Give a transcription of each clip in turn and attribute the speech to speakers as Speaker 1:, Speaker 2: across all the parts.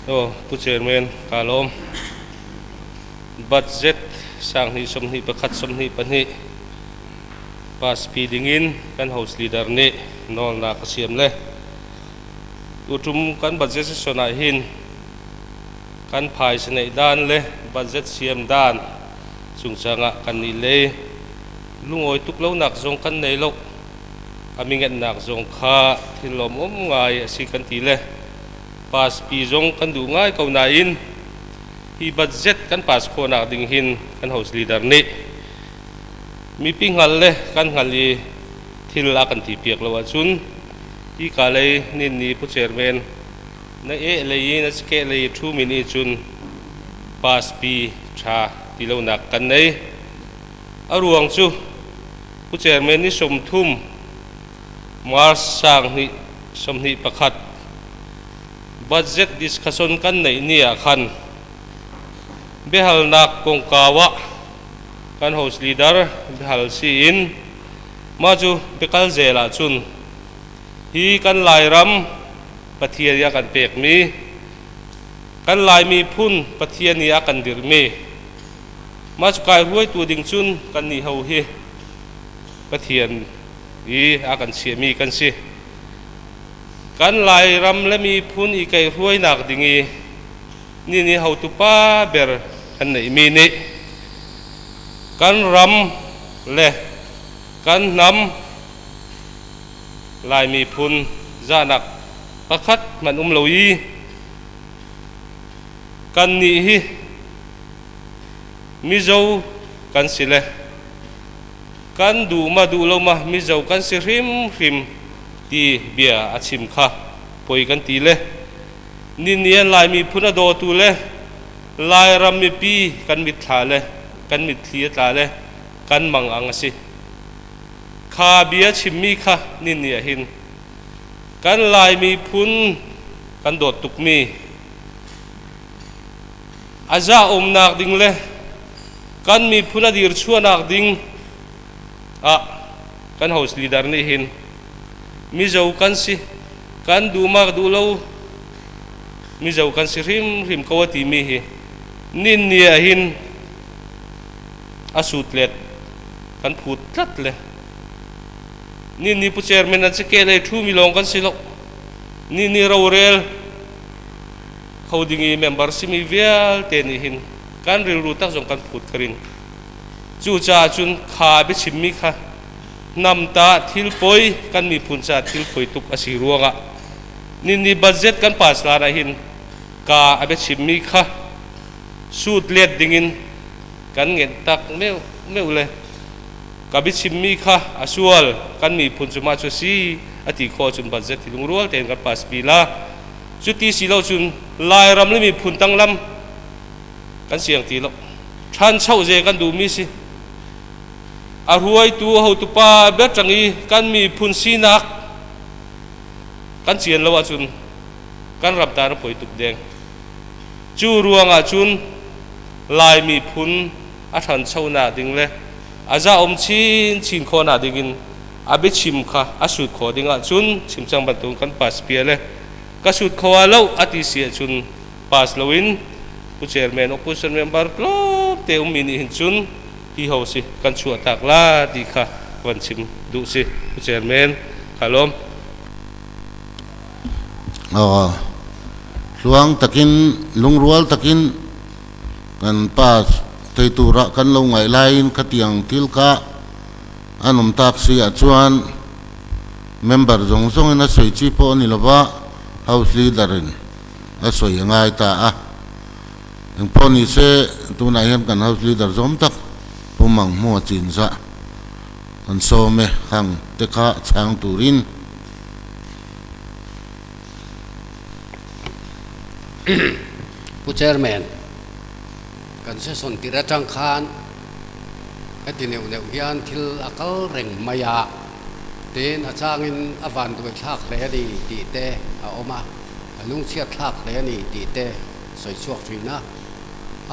Speaker 1: Aw Pu Chairman ka lawm. Budget 2021 22 pass pi dingin kan House Leader nih nawlnak a siam le tutum kan budget session ah hin kan phaisa neih dan le budget siam dan chungchang ah kan nih lei lungawi tuk lonak zong kan nei lo. A mingennak zong kha thil lawmawm ngai a si kan ti le pass pi zong kan duh ngai ko nain hi budget kan pass khawhnak ding hin kan House Leader nih mipi hngal le kan hngal i thil a kan ti piak lo ahcun hi ka lei nin ni Pu Chairman na eh lei i na ke lei i ṭhumi nih cun pass pi ṭha ti lonak kan nei. A ruang cu Pu Chairman nih 30 March 2021 budget discussion kan neih ni ah khan biahalnak kongkau ah kan House Leader biahal si in mah cu biakal zel ahcun hi kan Lairam Pathian nih a kan pekmi kan Lai miphun Pathian nih a kan dirhmi Mah cu kai hruaitu ding cun kannih ho hi Pathian i a kan chiahmi kan si. Kan Lairam le miphun i kai hruainak ding i ni nih hotu pa ber kan neihmi nih kan ram le kan hnam Lai miphun zahnak pakhat hmanh um lo i kannih hi Mizo kan si le kan duh ma duh lo ma Mizo kan si hrimhrim ti bia a chim kha poi kan ti le ninian Lai miphun a dawtu le Lairam mipi kan mitthla le kan mitthli a tla le kan mang ang a si. Kha bia chimmi kha nini ah hin kan Lai miphun kan dawt tukmi A za umnak ding le kan miphun a dirchuahnak ding ah kan house leader nih hin Mizo kan si, kan duh mak duh lo Mizo kan si hrimhrim ko a timi hi nin ni ah hin a sutlet kan phut tlat le nin ni pu chairman an si ke lei thu mi lawng kan si lo ni ni rorel kho ding i member simi vialte nih hin kan rilru tak zong kan phut ka ring. Cucaah cun kha biachimmi kha namta thil poi kan miphun ca thil poi tuk a si ruangah nini budget kan pass lan ah hin ka a biachimmi kha sut let dingin kan ngenh tak meu meu le ka biachimmi kha a sual kan miphun cu mah cu si a ti khawh cun budget hi lungrual tein kan pass pi la. Cuti si lo cun Lairam le miphun tanglam kan siang ti lo. Ṭhancho ze kan duhmi si. A hruaitu hotu pa biatang i kan miphun sinak kan cian lo ahcun kan ram tan a poi tuk deng. Cu ruangah cun Lai miphun a ṭhanchonak ding le a za-um chinchin khawhnak dingin a biachim kha a sut khawh ding ahcun chimcang bantukin kan pass pia le ka sut kho ah lo a ti si ahcun pass loin pu chairman opposition member tlawmte ummi nih hin cun hi ho si kan chuah tak la ti kha van chim duh si pu chairman ka lawm.
Speaker 2: Tluang takin lungrual takin kan pass thei turah kan lo ngaih laiin khatiang thil kha an awm tak si ah chuan member zawng zawngin a sawi chi pawh a ni lova house leader in a sawi a ngai ta a engpawh ni se tunah hian kan house leader zawm tak Pu Manghmua Chinzah kan sawm e khang te kha chhang turin.
Speaker 3: Pu Chairman, kan session tir atang khan heti neuh neuh hian thil a kal reng mai a, tin a changin a vanduai thlak hle a ni tih te a awm a, a lungchhiat thlak hle a ni tih te sawi chhuak thin a,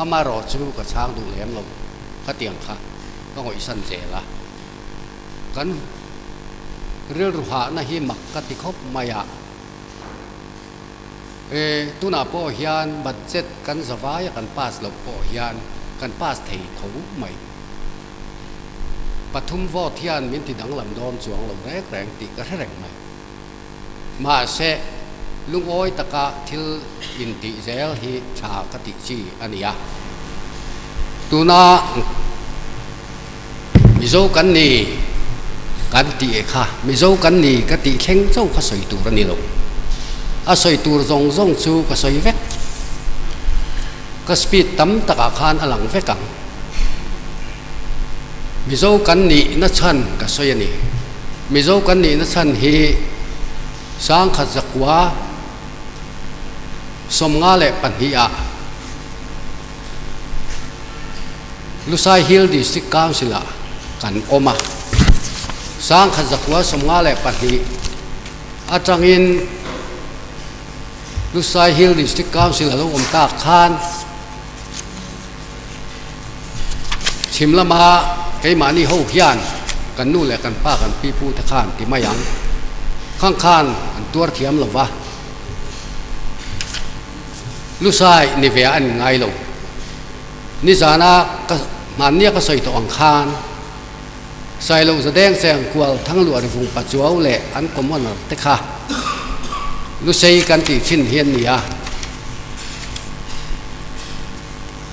Speaker 3: amaherawh chu ka chhang duh lem lo, khatiang kha ka ngawihsan zel a, kan rilru hahna hi mak ka ti khawp mai a. E, tunah pawh hian budget kan zavaia kan pass loh pawh hian kan pass thei tho mai. Pathum vote hian min ti danglam dawn chuang lo reng reng tih ka hre reng mai. Mahse, lungawi taka thil intih zel hi tha ka tih chi a ni a. Tuna Mizo kan ni kan tih e kha, Mizo kan ni ka tih thleng chauh kha sawi tur a ni lo. A sawi tur zawng zawng chu ka sawi vek. Ka speed tam takah khan a lang vek ang. Mizo kan nih na chhan ka sawi a ni. Mizo kan nih na chhan hi Sangkhat zakua 52 ah Lusai Hill District Council ah kan awm a. 1952 atangin Lusai Hill District Council a lo awm tak khan Chhim lama keimahni ho hian kan nu leh kan pa kan pi pu te khan ti mai ang. Khang khan an tuar thiam lo va. Lusai ni ve a an ngai lo. Nizana ka hmannia ka sawi tawh ang khan Sailo Zadeng Cheng Kual Thangluah Rivung Pachuau leh an commoner te kha Lusei kan tih thin hi an ni a.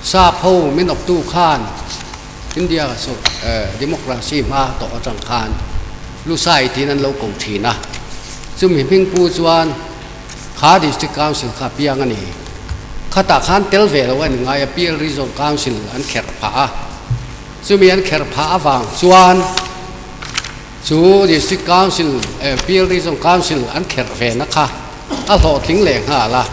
Speaker 3: Sap ho min awptu khan India democracy hma tawh atang khan Lusai tiin an lo ko thin a. Chumi hming pu chuan kha District Council kha piang a ni. Khatah khan tel ve lo a ni ngai a, PL Regional Council an kherh phah a. Chumi an kherh phah avang chuan chu District Council, PL Regional Council an kherh ve na kha a hlawhtling leh nghal a.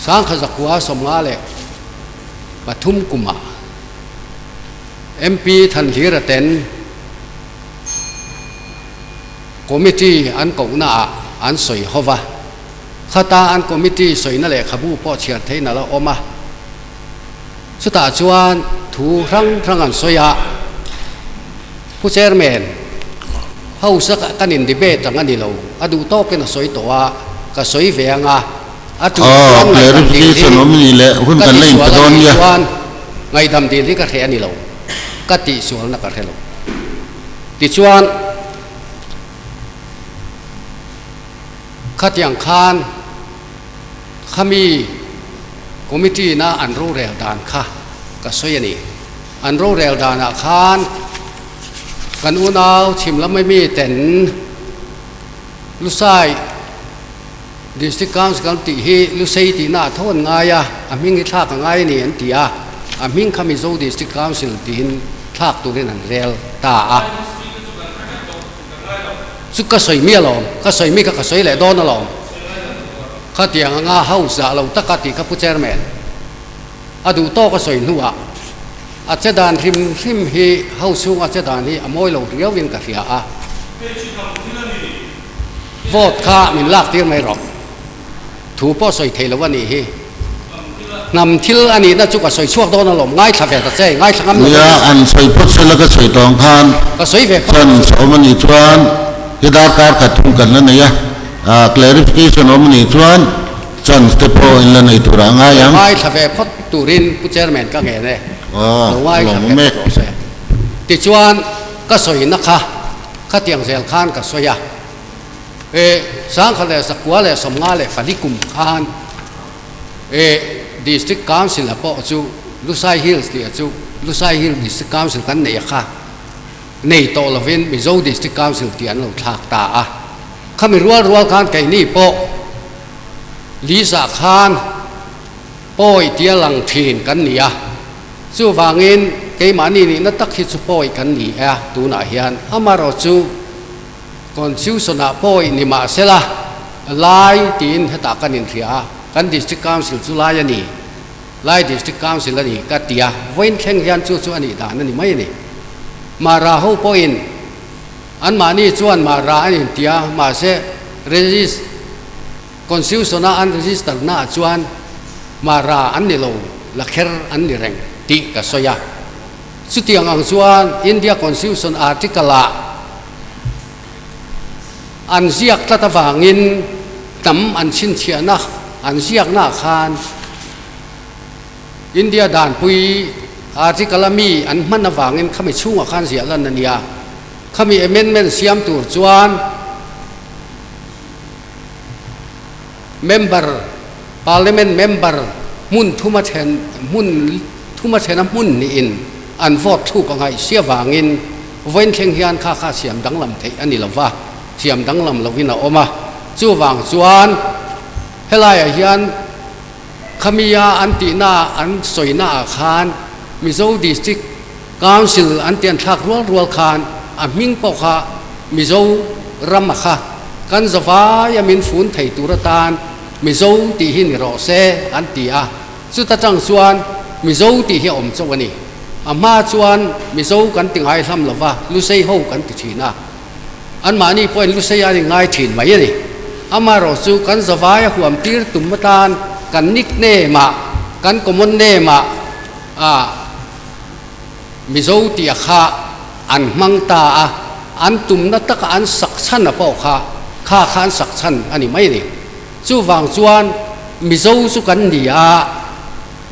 Speaker 3: 1953 kumah MP Thanhlira ten Committee an kohnaah an sawi ho va, khata an Committee sawina lehkhabu pawh chhiar theihna la awm a. Chutah chuan thu hrang hrang an sawi a, Pu Chairman, House a kan in debate ang a ni lo, a duh tawkin a sawi tawh a, ka sawi ve ang a, a tul chuan ngaihdam dil hi ka tihsual a nih chuan ngaihdam dil hi ka hreh a ni lo, ka tihsualna ka hre lo. Tichuan khatiang khan Khami committee na an rorel dan kha ka sawi a ni. An rorel danah khan kan unau chhim lam ami ten Lusai District Council kan tih hi Lusei tihna a tho an ngai a, a hming hi thlak a ngai a ni an ti a, a hming kha Mizo District Council tiin thlak turin an rel ta a. Chu ka sawi mi alawm, ka sawi mi kha ka sawi leh dawn alawm. Khatiang anga house zah lo taka tih kha Pu Chairman a duh tawk a sawi hnuah a che dan hrim hrim hi house chhunga che dan hi a mawi lo riauin ka hria a. Vote kha min lak tir mai rawh. Thu pawh sawi thei lo a nih hi. Hnam thil a nihna chu ka sawi chhuak dawn alawm, ngaithla ve ta che, ngaithla ngam lo
Speaker 2: Nia, an sawi phawt sela ka sawi tawng khan
Speaker 3: Ka sawi ve phawt
Speaker 2: chuan sawm a nih chuan hi darkar khat thung kan la nei a, ah clarification awm a nih chuan chance te pawh in la nei turah a ngai ang.
Speaker 3: Ngaithla ve phawt turin Pu Chairman ka ngen e,
Speaker 2: Aw,
Speaker 3: lo ngaithla
Speaker 2: lawmawm
Speaker 3: ve
Speaker 2: e.
Speaker 3: phawt rawh se. Tichuan ka sawina kha khatiang zel khan ka sawi a. E 1954 kum khan e District Council a pawh chu Lusai Hills tih a chu Lusai Hill District Council kan neih a kha nei tawh lovin Mizo District Council tih an lo thlak ta a. Khami rual rual khan keini pawh Lisa khan pawi tia lang thin kan ni a. Chuvangin keimahni nihna tak hi chu pawi kan ni e a tunah hian amarawh chu Constitution ah pawi ni mah sela, Lai tiin hetah kan inhria a, kan District Council chu Lai a ni, Lai District Council a ni ka ti a, vawiin thleng hian chu chu a nih dan a ni mai a ni. Mara ho pawhin anmahni chuan Mara an inti a, mahse regis Constitution a an register naah chuan Mara an ni lo, Lakher an ni reng tih ka sawi a. Chutiang ang chuan India Constitution article ah an ziak tlat avangin Hnam an chhinchhiahna an ziaknaah khan India danpui article a mi an hman avangin khami chhungah khan ziah lan a ni a. Khami amendment siam tur chuan member, parliament member hmun thuma then hmun thuma thena hmun hnihin an vote thluk a ngaih si avangin vawiin thleng hian kha kha siam danglam theih a ni lova, siam danglam lovin a awm a. Chuvang chuan helaiah hian khamia an tihna an sawina ah khan Mizo District Council an tih an thlak rual rual khan a hming pawh kha Mizo ram a kha kan zavai a min fun thei tur atan Mizo tih hi ni rawh se an ti a, chuta tang chuan Mizo tih hi a awm chauh a ni. A hma chuan Mizo kan ti ngai hlam lova Lusei ho kan ti thin a, anmahni pawhin Lusei an inngai thin mai a ni. Amaherawh chu kan zavai a huam tir tum atan kan nickname ah, kan common name ah, ah, Mizo tih a kha an hmang ta a, an tumna taka an sak chhan a pawh kha kha kha an sak chhan a ni mai a ni. Chuvang chuan Mizo chu kan ni a,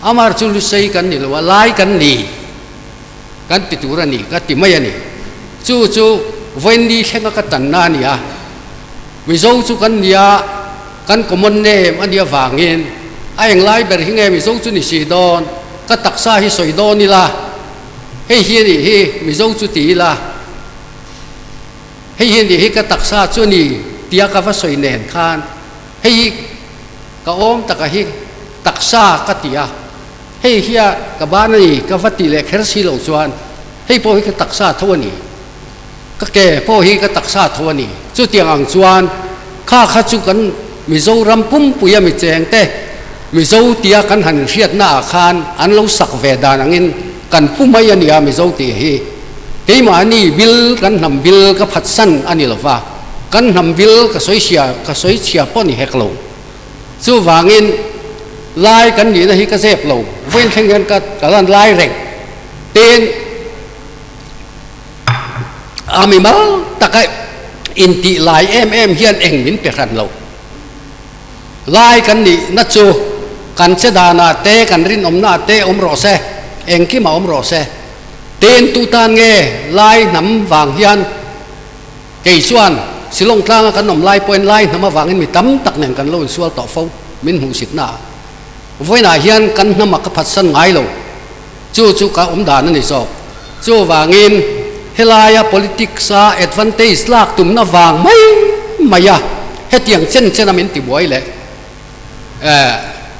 Speaker 3: amar chu Lusei kan ni lo a, Lai kan ni kan ti tur a ni ka ti mai a ni. Chu chu vawiinni thlenga ka tanna a ni a, Mizo chu kan ni a, kan common name a nih avangin a englai ber hi nge Mizo chu ni si dawn? Ka taksa hi sawi dawn ila, hei hi a nih hi, Mizo chu ti ila, hei hi a nih hi ka taksa chu a ni tia ka va sawi nen khan hei hi ka awm taka hi taksa ka ti a, hei hia ka ban a ni ka va ti leh kher si lo chuan hei pawh hi ka taksa tho a ni, ka ke pawh hi ka taksa tho a ni. Chutiang ang chuan kha kha chu kan Mizoram pumpuia mi chengte Mizo tia kan han inhriatna ah khan an lo sak ve dan angin kan pu mai a nia Mizo tih hi. Keimahni bil kan hnam bil ka phatsan a ni lova, kan hnam bil ka sawi hria ka sawi chhia pawh ni hek lo. Chuvangin lai kan nihna hi ka zep lo, vawiin thleng hian ka ka lan lai reng. Tin, a mimal taka intih lai em em hian eng min pe hran lo. Lai kan nih na chu kan che danah te, kan rinawmnaah te awm rawh se, engkimah awm rawh se. Tin tu tan nge lai hnam vang hian kei chuan Shillong tlanga kan awm lai pawhin lai hnam avangin mi tam tak nen kan lo insual tawh fo, min hmuhsitna ah. Vawiinah hian kan hnamah ka phatsan ngai lo. Chu chu ka awm dan a ni zawk. Chuvangin helaia politics a advantage lak tumna vang mai mai a hetiang chen chen a min ti buai leh eh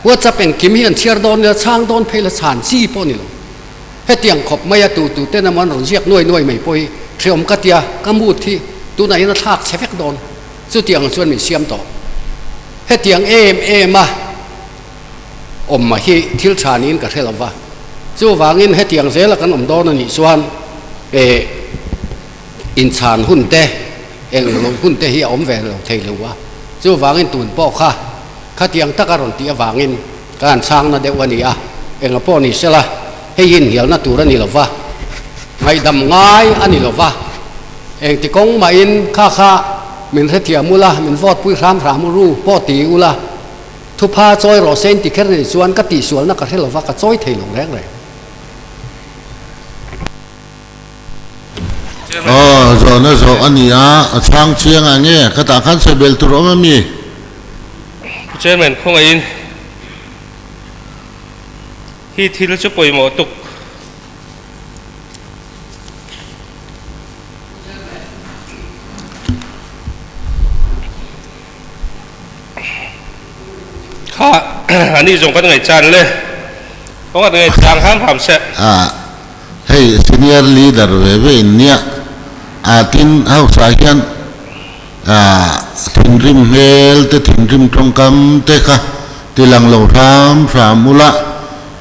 Speaker 3: WhatsApp engkim hi an chhiar dawn ila chhang dawn phei la chhan chi pawh a ni lo. Hetiang khawp mai a tu tu ten emaw an rawn ziak nuai nuai mai pawh hi hreawm ka tia ka mood hi tunah hian a thlak chhe vek dawn. Chutiang chuan min siam tawh. Hetiang em em a. Awm hi thil tha niin ka hre lo va, chuvangin hetiang zela kan awm dawn a nih chuan eh inchhan hun te, eng lo hun te hi a awm ve lo thei lo a, chuvangin tun pawh kha khatiang taka rawn tih avangin ka han chhangna deuh a ni a, enga pawh ni sela hei hi inhnialna tur a ni lo va, ngaihdam ngai a ni lo va, engti kawng mahin kha kha min hrethiam ula, min vote pui hram hram u ru pawh ti ula. Thupha chawi rawh se in ti kher nei chuan ka tihsualna ka hre lova ka chawi thei lo reng reng.
Speaker 2: Aw, zawhna zawh a ni a, a chhang chiang ang e, ka tah khan sawi bel tur awm a mi?
Speaker 1: Pu Chairman, khawngaihin hi thil chu pawimawh tuk. Kha ani zawng kan ngaihchan le kawng an ngaihchang hram hram seh.
Speaker 2: A hei senior leader ve ve in nia a tin hausa hian a thinrim hmel te thinrim tawngkam te kha ti lang lo hram hram ula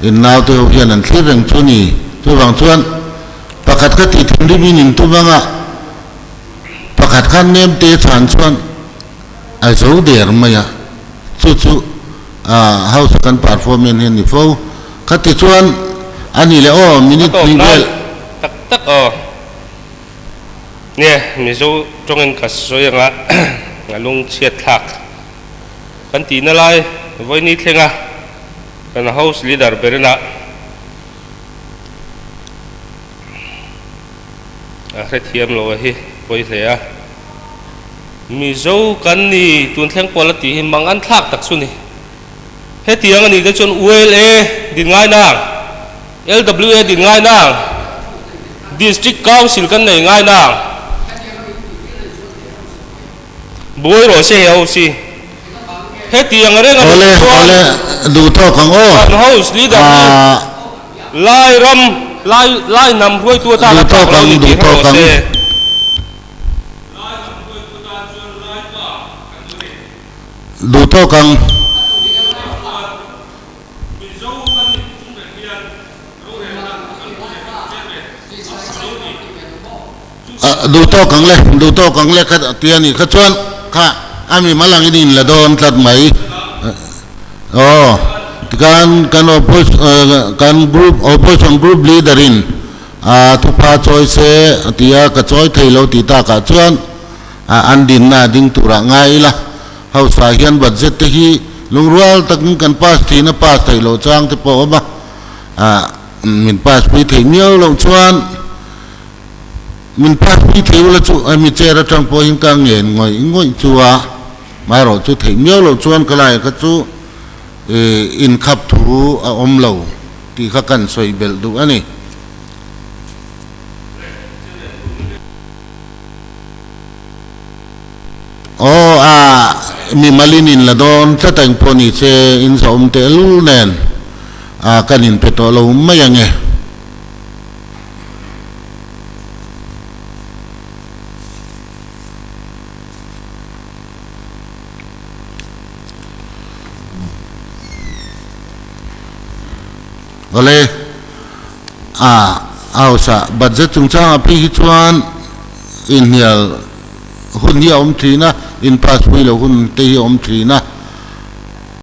Speaker 2: in naute ho hian an thlir reng chu ni chuvang chuan pakhat kha tih thinrim in in tum anga pakhat khan nem te chhan chuan a zo der mai a, chu chu house a kan performance hi a ni fo. Khati chuan a ni leh aw minute
Speaker 1: A
Speaker 2: hnih
Speaker 1: tawp nan
Speaker 2: vel.
Speaker 1: tak tak aw. Nge Mizo tawngin ka sawi anga a lungchhiat thlak. kan tihna lai vawiini thlenga kan House Leader berina a hrethiam lo a hi pawi hle a. Mizo kan ni tun thleng pawl a tih hi mang an thlak tak chu ni. Hetiang a nih te chuan ULA din ngai nang, LWA din ngai nang, District Council kan nei ngai nang. Buai rawh se he house hi. Hetiang reng a nih chuan kan house leader hi Lai ram, Lai Lai hnam hruaitu atan a tlak lo ni tih hre rawh se. Lai hnam hruaitu atan chuan Lai pa kan lo ni.
Speaker 2: Duh tawk ang. Duh tawk ang le, duh tawk ang le kha ti a nih kha chuan kha a mi mal angin in la dawn tlat mai. Aw tikhan kan kan group opposition group leader in a thupha chawi se a ti a, ka chawi thei lo tih takah chuan an dinna ding turah ngai ila. House ah hian budget te hi lungrual takin kan pass thin a, pass theih loh chang te pawh a awm a, ah min pass pui theih miau loh chuan min pass pui thei ula chu hemi chair atang pawh hian ka ngen ngawih ngawih chu a, maherawh chu theih miau loh chuan ka lai kha chu ih inkhap thu a awm lo tih kha kan sawi belh duh a ni. Aw a, mimalin in la dawn tlat a engpawh ni che in zawm teh lul nen a kan in pe tawh lo mai ange. Awle a, house ah budget chungchangah phei hi chuan inhnial hun hi a awm thin a, in pass pui loh hun te hi a awm thin a.